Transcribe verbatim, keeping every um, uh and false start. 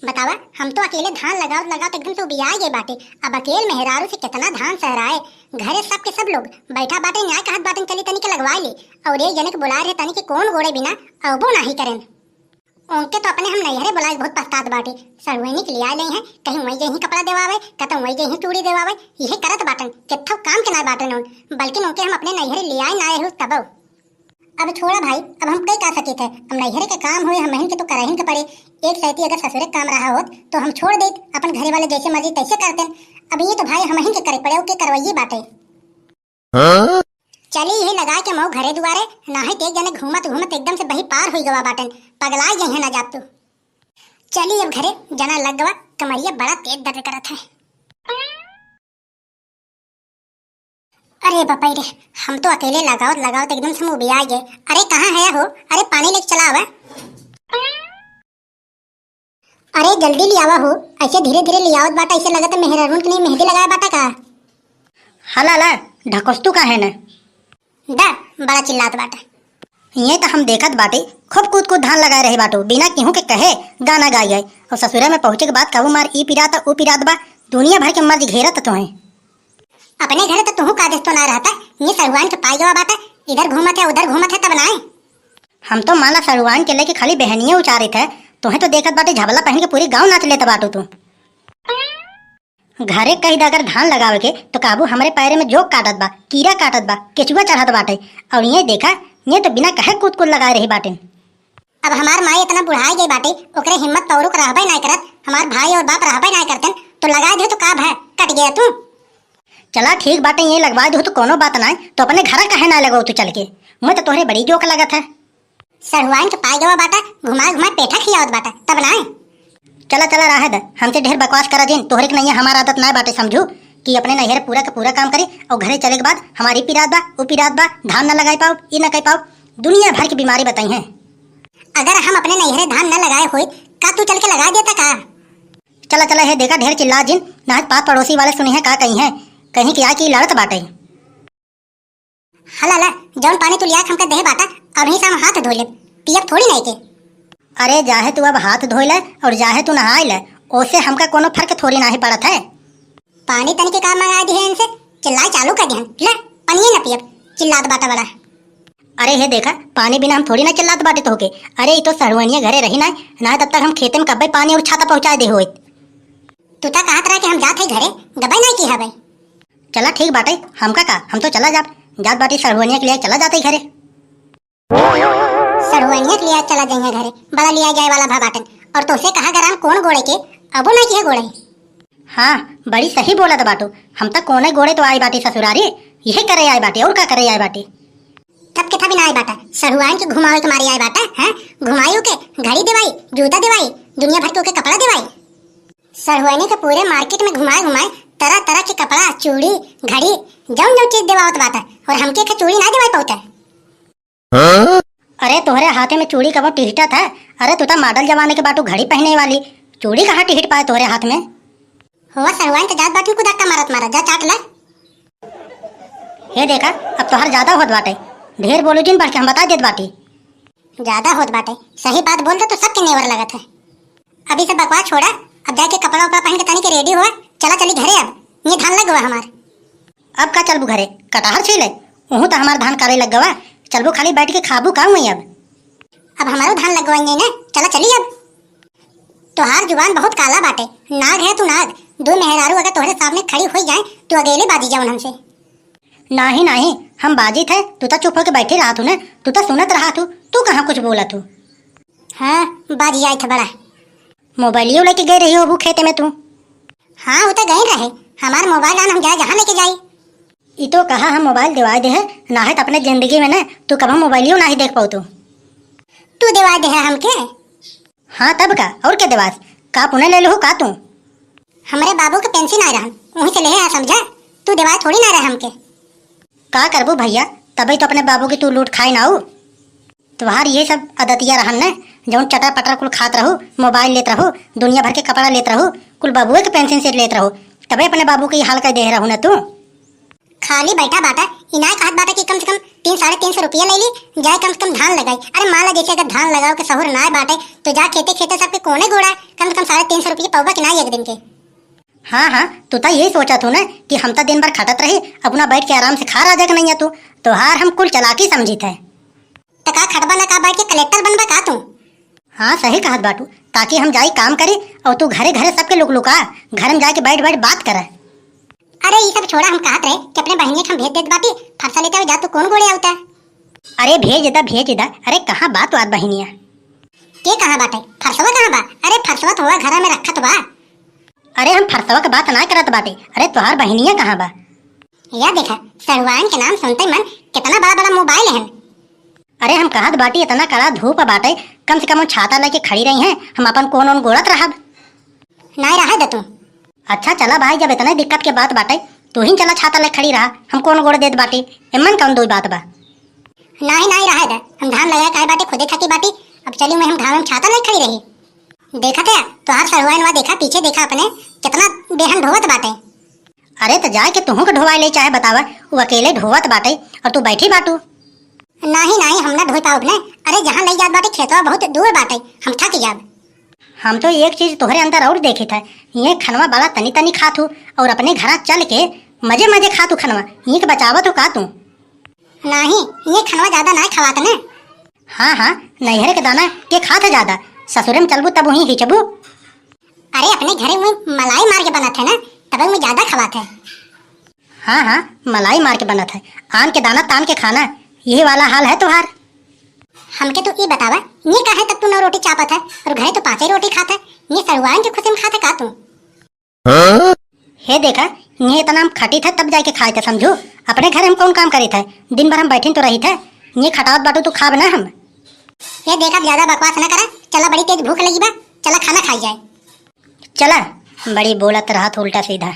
बतावा, हम तो अकेले धान लगावत लगावत एकदम से उबियाए गए बाटे। अब अकेल मेहरारू से कितना धान सहराए। घरे सब के सब लोग बैठा बाटे, न्याय कहत बाटे, चली तनी के लगवाए ले। और एक जने के बुलाए रहे तनी के कौन गोड़े बिना अवबो नाही करेन। उनके तो अपने हम नैहरे बुलाए बहुत पछतात बाटे। सड़ुआइनी के लियाए ले हैं, कहीं वही जइहीं कपड़ा देवावे, कतौ वही जइहीं चूड़ी देवावे, यही करत बाटन, कित्थौ काम के ना बाटन उन, बल्कि उनके हम अपने नैहरे लियाए ना आए हो तबो। अब छोड़ा भाई, अब हम कई का सकित है, अब नैहरे के काम होए, हमहिन के तो करहिन के पड़े। एक सैती अगर ससुरे के काम रहा होत, तो हम छोड़ देत, अपन घरे वाले जैसे मर्जी तैसे करतेन। अब ये तो भाई हमहिन के करे पड़े, ओके करवाइए बाटे। हाँ? चली यही लगा के मऊ घरे दुआरे, नाहीं तो एक जने घूमत घूमत एकदम से बही पार हुई गवा बाटन, पगला जइहे ना जात तू। चली अब घरे, जना लग गवा, कमरिया बड़ा तेज दर्द करत है। अरे बापा रे, हम तो अकेले लगावत लगावत एकदम से मुँह बिया गए। अरे कहाँ है हो? अरे पानी लेके चला आवा। अरे जल्दी ले आवा हो, ऐसे धीरे धीरे ले आवत बाटा, ऐसे लगत है मेहरारून के नहीं मेहंदी लगाया बाटा का? हला ला, ढकोस्तू का है ना? दा, बड़ा चिल्लात बाटा। ये तो हम देखत बाटे, खूब कूद कूद धान लगाए रहे बाटू, बिना केहू के कहे गाना गाई है। और ससुरे में पहुँचे के बाद कहू मार ई पिरात, ऊ पिरात बा, दुनिया भर के मर्ज घेरत तो हैं। अपने घरे तो तुहू का देस तो ना रहता, ये सड़ुआइन के पाई गवा बाटा, इधर घूमत है, उधर घूमत है, तब नाय। हम तो माला सड़ुआइन के लेके खाली बहनिये उचारित है, तोहे तो देखत बाटे झबला पहन के पूरी गाँव नाच लेत बाटू तू। घरे कही दा अगर धान लगावे के तो काबू हमरे पैरे में जोक काटत बा, कीड़ा काटत बा, केचुआ चढ़त बाटे। और ये देखा, ये तो बिना कहे कूद कूद लगाए रही बाटे। अब हमार माई इतना बुढ़ाई गई बाटे, ओकरे हिम्मत पौरुख रहबे नाय करत, हमार भाई और बाप रहबे नाय करतन, तो लगा दे तो का भय, कट गया तू। चला ठीक बाटे, ये लगवा दो तो कोनो बात नाय, तो अपने घरा काहे ना लगो तू चल के, मैं तो तोहरे बड़ी जोक लगत है। सड़ुआइन के पाई गवा बाटा, घुमा घुमा पेठा खियावत बाटा, तब नाय। चला चला रहे दे, हमसे ढेर बकवास करा जिन, तोहरे के नैया हमार आदत नाय बाटे समझू, कि अपने नैहर पूरा के पूरा काम करी और घरे चले के बाद हमारी पिरात बा, उ पिरात बा, धान न लगाई पाओ, ई न कही पाओ, दुनिया भर की बीमारी बताई हैं। अगर हम अपने नैहरे धान न लगाए होइत, का तू चल के लगा देता का? चला, चला, हे देखा, ढेर चिल्ला जिन, नाहत पास पड़ोसी वाले सुनी हैं, का कही हैं, कहीं कि आ कि लड़त बाटे। हला ला, जौन पानी तू लिया के हमका देहे बाटा, अबहीं से हम हाथ धो लेब, पियब थोड़ी नहीं के। अरे, जाहे तू अब हाथ धोई ले और जाहे तू नहाई ले, ओसे हमका कोनो फर्क थोड़ी नाही पड़त है। पानी तनिक का मंगाई दिहे इनसे, चिल्लाई चालू कर दिहन। ले, पनिये न पियब, चिल्लात बाटा बड़ा। अरे हे देखा, पानी बिना हम थोड़ी ना चिल्लात बाटे तोहके। अरे, ई तो सड़ुआइनिया घरे रही ना, ना तब तक हम खेते में कब्बे पानी और छाता पहुँचाए दे होइत। तू ता कहत रहा कि हम जात है घरे, गबे नहीं की हबे। चला ठीक बाटे, हमका का, हम तो चला जाब, जात बाटे सड़ुआइनिया के लिए चला जाते घरे। सड़ुआइनिया के लिए चला जाइए घरे, बड़ा लिया जाए वाला भा बाटन। और तोसे कहा गराम कौन गोड़े के, अबो ना किहे गोड़े। हाँ, बड़ी सही बोलत बाटू, हम तक कोने गोड़े तो आए बाटे ससुरारी, यही करे आए बाटे, और का करे आए बाटे। तब के था भी ना आए बाटा, सड़ुआइन के घुमावे के मारे आए बाटा, हैं? घुमाई ओके, घड़ी देवाई, जूता देवाई, दुनिया भर के ओके कपड़ा देवाई। सड़ुआइनी के पूरे मार्केट में घुमाए घुमाए तरह तरह के कपड़ा, चूड़ी, घड़ी, जौन जौन चीज देवावत बाटा, और हमके एक चूड़ी ना देवाई पावता। अरे, तोहरे हाथे में चूड़ी कबो टिहटत है? अरे, तू तो मॉडल जमाने के बाटू, घड़ी पहने वाली, चूड़ी कहाँ टिहट पाए तोहरे हाथ में? हो, सड़ुआइन के जात बाटी कुदक्का मारत मारत, जा चाट ले। हे देखा, अब तोहर ज्यादा होत बाटे, ढेर बोलू जिन बढ़ के, हम बता देत बाटी। ज्यादा होत बाटे, सही बात बोल दे तो सबके नेवर लगत है। अभी सब बकवास छोड़ा, अब जाके कपड़ा उपड़ा पहन के तनी के रेडी हुआ, चला चली घरे अब, ये धान लग गवा हमार। अब का चलबू घरे, कटहर छीले? उहू तो हमार धान काले लग गवा, चलबू खाली बैठ के खाबू का हुई अब? अब हमारो धान लग गवा ना, चला चली अब। तोहार जुबान बहुत काला बाटे, नाग है तू नाग, दो मेहरारू अगर तोहरे सामने खड़ी हुई जाए तो अकेले बाजी जाओ हमसे। नाही, नाही, हम बाजित है, तू तो चुप होके बैठे रहत हूँ ना, तू तो सुनत रहत हूँ, तू कहाँ कुछ बोलत हूँ? हाँ, बाजी जाए थे बड़ा। मोबाइलियो लेके गए रही होबू खेते में तू? हाँ, वो तो गए रहे, हमार मोबाइल आन हम जाए जहाँ लेके जाई। ई तो कहा हम मोबाइल दिवाए दे है, ना है तो अपने जिंदगी में ना तू कभी मोबाइलियो नाही देख पाऊ तू। तू दिवाए दे है हमके? हाँ तब का, और के देवास? का पुणे ले लहू का तू? हमरे बाबू के पेंशन आए रहन, वहीं से लेहे आ समझा, तू देवाए थोड़ी ना रहे हमके। का करबू भैया, तबे तो अपने बाबू की तू लूट खाए ना हो। तुम्हार ये सब आदतिया रहन न, जौन चटर पटर कुल खात रहू, मोबाइल लेत रहू, दुनिया भर के कपड़ा लेत रहू, कुल बाबुए के पेंशन से लेत रहू, तबे अपने बाबू के ये हाल कर दे रहू न तू। खाली बैठा बाटा, इनाय कहत बाटा कि कम से कम तीन, साढ़े तीन सौ रुपया ले ली, जाए कम से कम धान लगाई। अरे मान ला, जैसे अगर धान लगाओ के सहूर नाय बाटे, तो जा खेते खेते सबके कोने गोड़ा, कम से कम साढ़े तीन सौ रुपया पउबा कि नाय एक दिन के। हाँ, हाँ, तू तो यही सोचत हूँ ना कि हम तो दिन भर खटत रही, अपना बैठ के आराम से खा रहा जग नहीं है तू। तोहार हम कुल चालाकी समझित है। तो का खटबा ना का बैठ के कलेक्टर बनबा का तू? हाँ, सही कहत बाटू, ताकि हम जाई काम करी और तू घरे घरे सबके लुक लुका, घर में जाके बैठ बैठ बात करे। अरे, ई सब छोड़ा, हम कहत रहे कि अपने बहिनिया के हम भेज देत बाटी, फरसा लेते हुए जा तू कौन गोड़े आवता। अरे, भेज दा, भेज दा। अरे, कहाँ बा तोहार बहिनिया? के कहाँ बाटे? फरसवा कहाँ बा? अरे, फरसवा तो हुआ घरा में रखत बा। अरे, हम फरसवा के बात ना करत बाटे। अरे, तोहार बहिनिया कहाँ बा? या देखा, सड़ुआइन के नाम सुनते मन कितना बड़ा बड़ा मोबाइल है। अरे, हम कहत बाटी, इतना कड़ा धूप बाटे, कम से कम वो छाता लेके खड़ी रही हैं, हम अपन कोन ओन गोड़त रहब। नाय रहे दे तू। अच्छा चला भाई, जब इतने दिक्कत के बात बाटे, तू ही चला छाता ले खड़ी रहा, हम कोन गोड़ देत बाटी, एमन कौन दोई बात बा? नाही, नाही रहे दे, हम धान लगाए काहे बाटी, खुदे थकी बाटी, अब चली मैं हम घाम में छाता ले खड़ी रही। देखत है तोहार सड़ुआइन वा, देखा पीछे देखा अपने, कितना बेहन ढोवत बाटे। अरे त जाए के तुहू के ढोवाई ले चाहे बतावा, वो अकेले ढोवत बाटे और तू बैठी बाटू। नाही, नाही, हम ना ढोई पाउब ने। अरे जहाँ ले जात बाटे खेतवा बहुत दूर बाटे, हम थक जाब। हम तो एक चीज तोहरे अंदर और देखित है, ये खनवा बड़ा तनी तनी खात हूँ और अपने घरा चल के मजे मजे खात हूँ खनवा, ये के बचावत हूँ का तू? नाही, ये खनवा ज्यादा ना खवात ने। हाँ, हाँ, नैहरे के दाना के खात है ज्यादा, ससुरे में चलबू तब वहीं हिचबू। अरे अपने घरे में मलाई मार के बनत है ना, तब में ज्यादा खवात है। हाँ, हाँ, मलाई मार के बनत है, आन के दाना तान के खाना, यही वाला हाल है तोहार। हमके तू ई बतावा, ये काहे तक तू नौ रोटी चापत है और घरे तो पाँचे रोटी खात है, ये सड़ुआइन के खुशी में खात है का तू? हाँ? हे देखा, ये इतना हम खटित है तब जाके खाए थे समझू, अपने घर हम कौन काम करित है, दिन भर हम बैठिन तो रहित है, ये खटावत बाटू तू खाब ना हम। ये देखा, ज्यादा बकवास ना करा, चला बड़ी तेज भूख लगी बा, चला खाना खाई जाए। चला, बड़ी बोलत रहत उल्टा सीधा।